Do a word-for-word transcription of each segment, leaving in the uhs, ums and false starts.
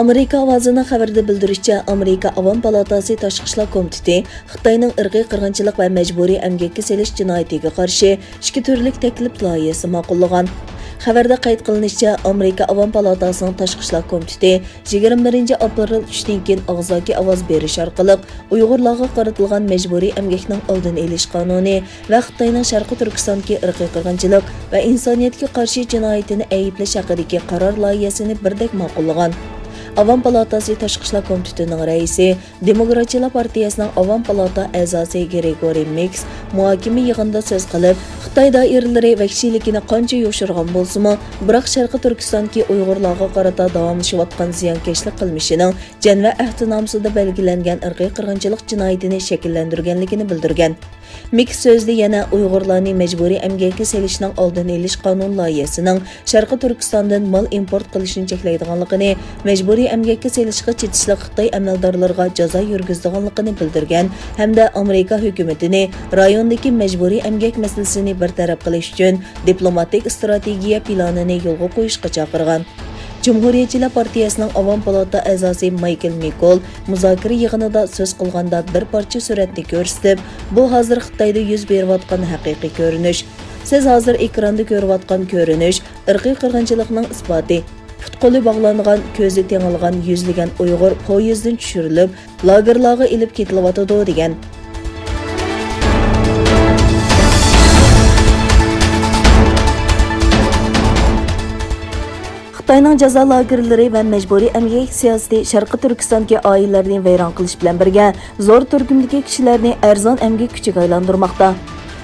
ئامېرىكا ئاۋازىنىڭ خەۋىرىدە بىلدۈرۈشىچە، ئامېرىكا ئاۋام پالاتاسى تاشقى ئىشلار كومىتېتى خىتاينىڭ ئىرقىي قىرغىنچىلىق ۋە مەجبۇرىي ئەمگەككە سېلىش جىنايىتىگە قارشى ئىككى تۈرلۈك تەكلىپ لايىھەسى ماقۇللىغان. خەۋەردە قەيت قىلىنىشىچە، ئامېرىكا ئاۋام پالاتاسىنىڭ تاشقى ئىشلار كومىتېتى يىگىرمە بىرىنچى ئاپرېل چۈشتىن كېيىن ئاغزاكى ئاۋاز بېرىش ئارقىلىق ئۇيغۇرلارغا قارىتىلغان مەجبۇرىي ئەمگەكنىڭ ئالدىنى ئېلىش قانۇنى ۋە خىتاينىڭ شەرقىي تۈركىستاندىكى ئىرقىي قىرغىنچىلىق ۋە ئىنسانىيەتكە قارشى جىنايىتىنى ئەيىبلەش ھەققىدىكى قارار لايىھەسىنى بىردەك ماقۇللىغان. ئاۋام پالاتاسى تاشقى ئىشلار كومىتېتىنىڭ رەئىسى، دېموكراتچىلار پارتىيەسىنىڭ ئاۋام پالاتا ئەزاسى گرېگورىي مىكس مۇھاكىمە يىغىنىدا سۆز قىلىپ، خىتاي دائىرىلىرى ۋەھشىيلىكىنى قانچە يوشۇرغان بولسىمۇ، بىراق شەرقىي تۈركىستاندىكى ئۇيغۇرلارغا قارىتا داۋاملىشىۋاتقان زىيانكەشلىك قىلمىشىنىڭ جەنۋە ئەھدىنامىسىدا بەلگىلەنگەن ئىرقىي قىرغىنچىلىق جىنايىتىنى شەكىللەندۈرگەنلىكىنى بىلدۈرگەن. مىكس سۆزىدە يەنە ئۇيغۇرلارنى مەجبۇرىي ئەمگەككە سېلىشنىڭ ئالدىنى ئېلىش قانۇن لايىھەسىنىڭ شەرقىي تۈركىستاندىن مال ئىمپورت قىلىشنى چەكلەيدىغانلىقىنى، مەجبۇرىي ئەمگەككە سېلىشقا چېتىشلىق خىتاي ئەمەلدارلىرىغا جازا يۈرگۈزىدىغانلىقىنى بىلدۈرگەن ھەمدە ئامېرىكا ھۆكۈمىتىنى رايوندىكى مەجبۇرىي ئەمگەك مەسىلىسىنى بىر تەرەپ قىلىش ئۈچۈن دىپلوماتىك ئىستراتېگىيە پىلانىنى يولغا قويۇشقا چاقىرغان. جۇمھۇرىيەتچىلەر پارتىيەسىنىڭ ئاۋام پالاتا ئەزاسى مايكل مىكول مۇزاكىرە يىغىنىدا سۆز قىلغاندا بىر پارچە سۈرەتنى كۆرسىتىپ، بۇ ھازىر خىتايدا يۈز بېرىۋاتقان ھەقىقىي كۆرۈنۈش. سىز ھازىر ئېكراندا كۆرۈۋاتقان كۆرۈنۈش ئىرقىي قىرغىنچىلىقنىڭ ئىسپاتى. پۇت-قولى باغلانغان، كۆزى تېڭىلغان يۈزلىگەن ئۇيغۇر پويىزدىن چۈشۈرۈلۈپ، لاگېرلارغا ئېلىپ كېتىلىۋاتىدۇ، دېگەن. خىتاينىڭ جازا لاگېرلىرى ۋە مەجبۇرىي ئەمگەك سىياسىتى شەرقىي تۈركىستاندىكى ئائىلىلەرنى ۋەيران قىلىش بىلەن بىرگە، زور تۈركۈمدىكى كىشىلەرنى ئەرزان ئەمگەك كۈچىگە ئايلاندۇرماقتا.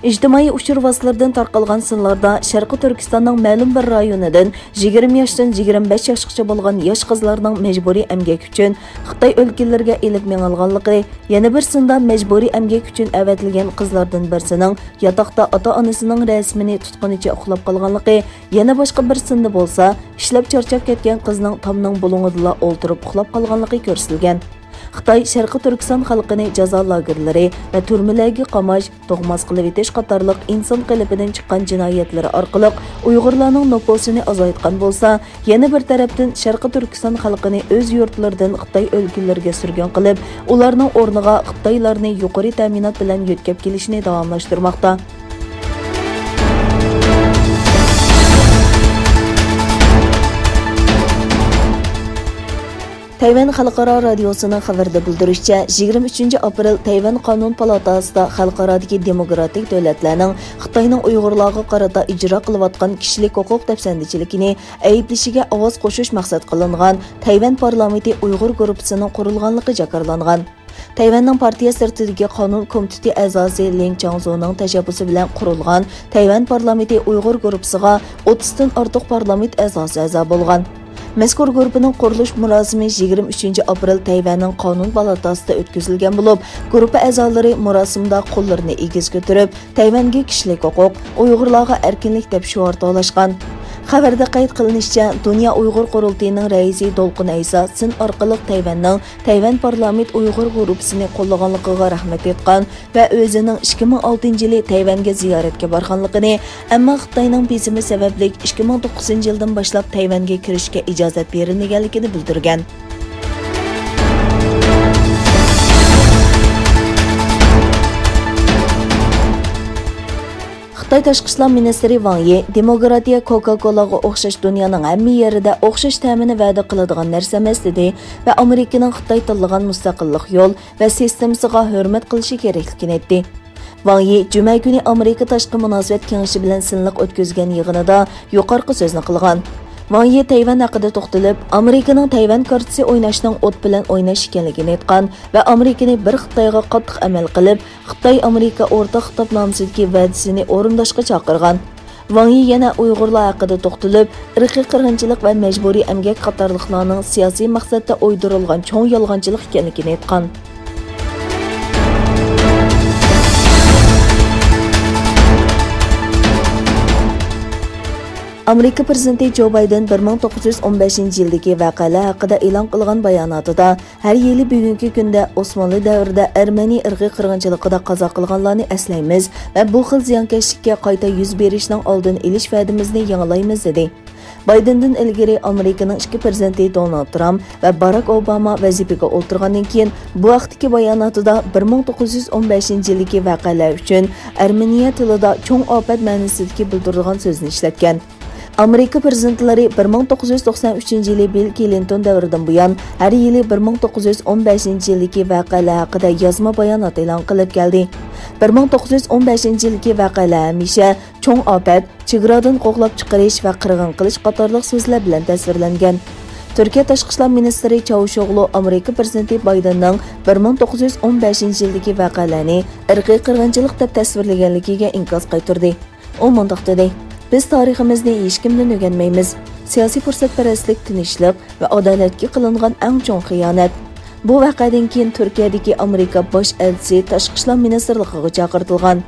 ئىجتىمائىي ئۇچۇر ۋاسىتىلىرىدىن تارقالغان سانلاردا شەرقىي تۈركىستاننىڭ مەلۇم بىر رايونىدىن يىگىرمە ياشتىن يىگىرمە بەش ياشقىچە بولغان ياش قىزلارنىڭ مەجبۇرىي ئەمگەك ئۈچۈن خىتاي ئۆلكىلىرىگە ئېلىپ مېڭىلغانلىقى، يەنە بىر ساندا مەجبۇرىي ئەمگەك ئۈچۈن ئەۋەتىلگەن قىزلاردىن بىرسىنىڭ ياتاقتا ئاتا-ئانىسىنىڭ رەسىمىنى تۇتقىنىچە ئۇخلاپ قالغانلىقى، يەنە باشقا بىر ساندا بولسا ئىشلەپ چارچاپ كەتكەن قىزنىڭ تامنىڭ بۇلۇڭىدىلا ئولتۇرۇپ ئۇخلاپ قالغانلىقى كۆرسىتىلگەن. خىتاي شەرقىي تۈركىستان خەلقىنى جازا لاگېرلىرى ۋە تۈرمىلەرگە قاماش، توغماس قىلىۋېتىش قاتارلىق ئىنسان قېلىپىدىن چىققان جىنايەتلىرى ئارقىلىق ئۇيغۇرلارنىڭ نوپۇسىنى ئازايتقان بولسا، يەنە بىر تەرەپتىن شەرقىي تۈركىستان خەلقىنى ئۆز يۇرتلىرىدىن خىتاي ئۆلكىلىرىگە سۈرگۈن قىلىپ، ئۇلارنىڭ ئورنىغا خىتايلارنى يۇقىرى تەمىنات بىلەن يۆتكەپ كېلىشىنى داۋاملاشتۇرماقتا. تەيۋەن خەلقئارا رادىيوسىنىڭ خەۋىرىدە بىلدۈرۈشىچە، يىگىرمە ئۈچىنچى ئاپرېل تەيۋەن قانۇن پالاتاسىدا خەلقئارادىكى دېموكراتىك دۆلەتلەرنىڭ خىتاينىڭ ئۇيغۇرلارغا قارىتا ئىجرا قىلىۋاتقان كىشىلىك ھوقۇق دەپسەندىچىلىكىنى ئەيىبلىشىگە ئاۋاز قوشۇش مەقسەت قىلىنغان تەيۋەن پارلامېنتى ئۇيغۇر گۇرۇپپىسىنىڭ قۇرۇلغانلىقى جاكارلانغان. تەيۋەننىڭ پارتىيە سىرتىدىكى قانۇن كومىتېتى ئەزاسى لىن چاڭزۇنىڭ تەشەببۇسى بىلەن قۇرۇلغان تەيۋەن پارلامېنتى ئۇيغۇر گۇرۇپپىسىغا ئوتتۇزدىن ئارتۇق پارلامېنت ئەزاسى ئەزا بولغان. مەزكۇر گۇرۇپپىنىڭ قۇرۇلۇش مۇراسىمى يىگىرمە ئۈچىنچى ئاپرېل تەيۋەننىڭ قانۇن پالاتاسىدا ئۆتكۈزۈلگەن بولۇپ، گۇرۇپپا ئەزالىرى مۇراسىمدا قوللىرىنى ئېگىز كۆتۈرۈپ، تەيۋەنگە كىشىلىك ھوقۇق، ئۇيغۇرلارغا ئەركىنلىك دەپ شوئار توۋلاشقان. خەۋەردە قەيت قىلىنىشىچە، دۇنيا ئۇيغۇر قۇرۇلتىيىنىڭ رەئىسى دولقۇن ئەيسا سىن ئارقىلىق تەيۋەننىڭ تەيۋەن پارلامېنت ئۇيغۇر گۇرۇپپىسىنى قوللىغانلىقىغا رەھمەت ئېيتقان ۋە ئۆزىنىڭ ئىككى مىڭ ئالتىنچى يىلى تەيۋەنگە زىيارەتكە بارغانلىقىنى، ئەمما خىتاينىڭ بېسىمى سەۋەبلىك ئىككى مىڭ توققۇزىنچى يىلدىن باشلاپ تەيۋەنگە كىرىشكە ئىجازەت بېرىلمىگەنلىكىنى بىلدۈرگەن. خىتاي تاشقى ئىشلار مىنىستىرى ۋاڭ يى دېموكراتىيە كوكا-كولاغا ئوخشاش دۇنيانىڭ ھەممە يېرىدە ئوخشاش تەمىنى ۋەدە قىلىدىغان نەرسە ئەمەس، دېدى ۋە ئامېرىكىنىڭ خىتاي تاللىغان مۇستەقىللىق يول ۋە سىستېمىسىغا ھۆرمەت قىلىشى كېرەكلىكىنى ئېيتتى. ۋاڭ يى جۈمە كۈنى ئامېرىكا تاشقى مۇناسىۋەت كېڭىشى بىلەن سىنلىق ئۆتكۈزگەن يىغىنىدا يۇقىرىقى سۆزنى قىلغان. ۋاڭ يى تەيۋەن ھەققىدە توختىلىپ، ئامېرىكىنىڭ تەيۋەن كارتىسى ئويناشنىڭ ئوت بىلەن ئويناش ئىكەنلىكىنى ئېيتقان ۋە ئامېرىكىنى بىر خىتايغا قاتتىق ئەمەل قىلىپ، خىتاي-ئامېرىكا ئورتاق خىتابنامىسىدىكى ۋەدىسىنى ئورۇنداشقا چاقىرغان. ۋاڭ يى يەنە ئۇيغۇرلار ھەققىدە توختىلىپ، ئىرقىي قىرغىنچىلىق ۋە مەجبۇرىي ئەمگەك قاتارلىقلارنىڭ سىياسىي مەقسەتتە ئويدۇرۇلغان چوڭ يالغانچىلىق ئىكەنلىكىنى ئېيتقان. ئامېرىكا پىرېزىدېنتى جو بايدېن بىر مىڭ توققۇز يۈز ئون بەشىنچى يىلدىكى ۋەقەلەر ھەققىدە ئېلان قىلغان باياناتىدا، ھەر يىلى بۈگۈنكى كۈندە ئوسمانلى دەۋرىدە ئەرمەنىي ئىرقىي قىرغىنچىلىقىدا قازا قىلغانلارنى ئەسلەيمىز ۋە بۇ خىل زىيانكەشلىككە قايتا يۈز بېرىشنىڭ ئالدىنى ئېلىش ۋەدىمىزنى يېڭىلايمىز، دېدى. بايدېندىن ئىلگىرى ئامېرىكىنىڭ ئىككى پىرېزىدېنتى دونالد ترامپ ۋە باراك ئوباما ۋەزىپىگە ئولتۇرغاندىن كېيىن، بۇ ھەقتىكى باياناتىدا بىر مىڭ توققۇز يۈز ئون بەشىنچى يىلدىكى ۋەقەلەر ئۈچۈن ئەرمېنىيە تىلىدا چوڭ ئاپەت مەنىسىدىكى بىلدۈرىدىغان سۆزنى ئىشلەتكەن. ئامېرىكا پىرېزىدېنتلىرى بىر مىڭ توققۇز يۈز توقسان ئۈچىنچى يىلى بىل كلىنتون دەۋرىدىن بۇيان، ھەر يىلى بىر مىڭ توققۇز يۈز ئون بەشىنچى يىلدىكى ۋەقەلەر ھەققىدە يازما بايانات ئېلان قىلىپ كەلدى. بىر مىڭ توققۇز يۈز ئون بەشىنچى يىلدىكى ۋەقەلەر ھەمىشە چوڭ ئاپەت، چېگرادىن قوغلاپ چىقىرىش ۋە قىرغىن قىلىش قاتارلىق سۆزلەر بىلەن تەسۋىرلەنگەن. تۈركىيە تاشقى ئىشلار مىنىستىرى چاۋۇشئوغلۇ ئامېرىكا پىرېزىدېنتى بايدېننىڭ بىر مىڭ توققۇز يۈز ئون بەشىنچى يىلدىكى ۋەقەلەرنى ئىرقىي قىرغىنچىلىق دەپ تەسۋىرلىگەنلىكىگە ئىنكاس قايتۇردى. ئۇ مۇنداق دېدى: «بىز تارىخىمىزنى ھېچكىمدىن ئۆگەنمەيمىز. سىياسىي پۇرسەتپەرەسلىك تىنچلىق ۋە ئادالەتكە قىلىنغان ئەڭ چوڭ خىيانەت.» بۇ ۋەقەدىن كېيىن تۈركىيەدىكى ئامېرىكا باش ئەلچىسى تاشقى ئىشلار مىنىستىرلىقىغا چاقىرتىلغان.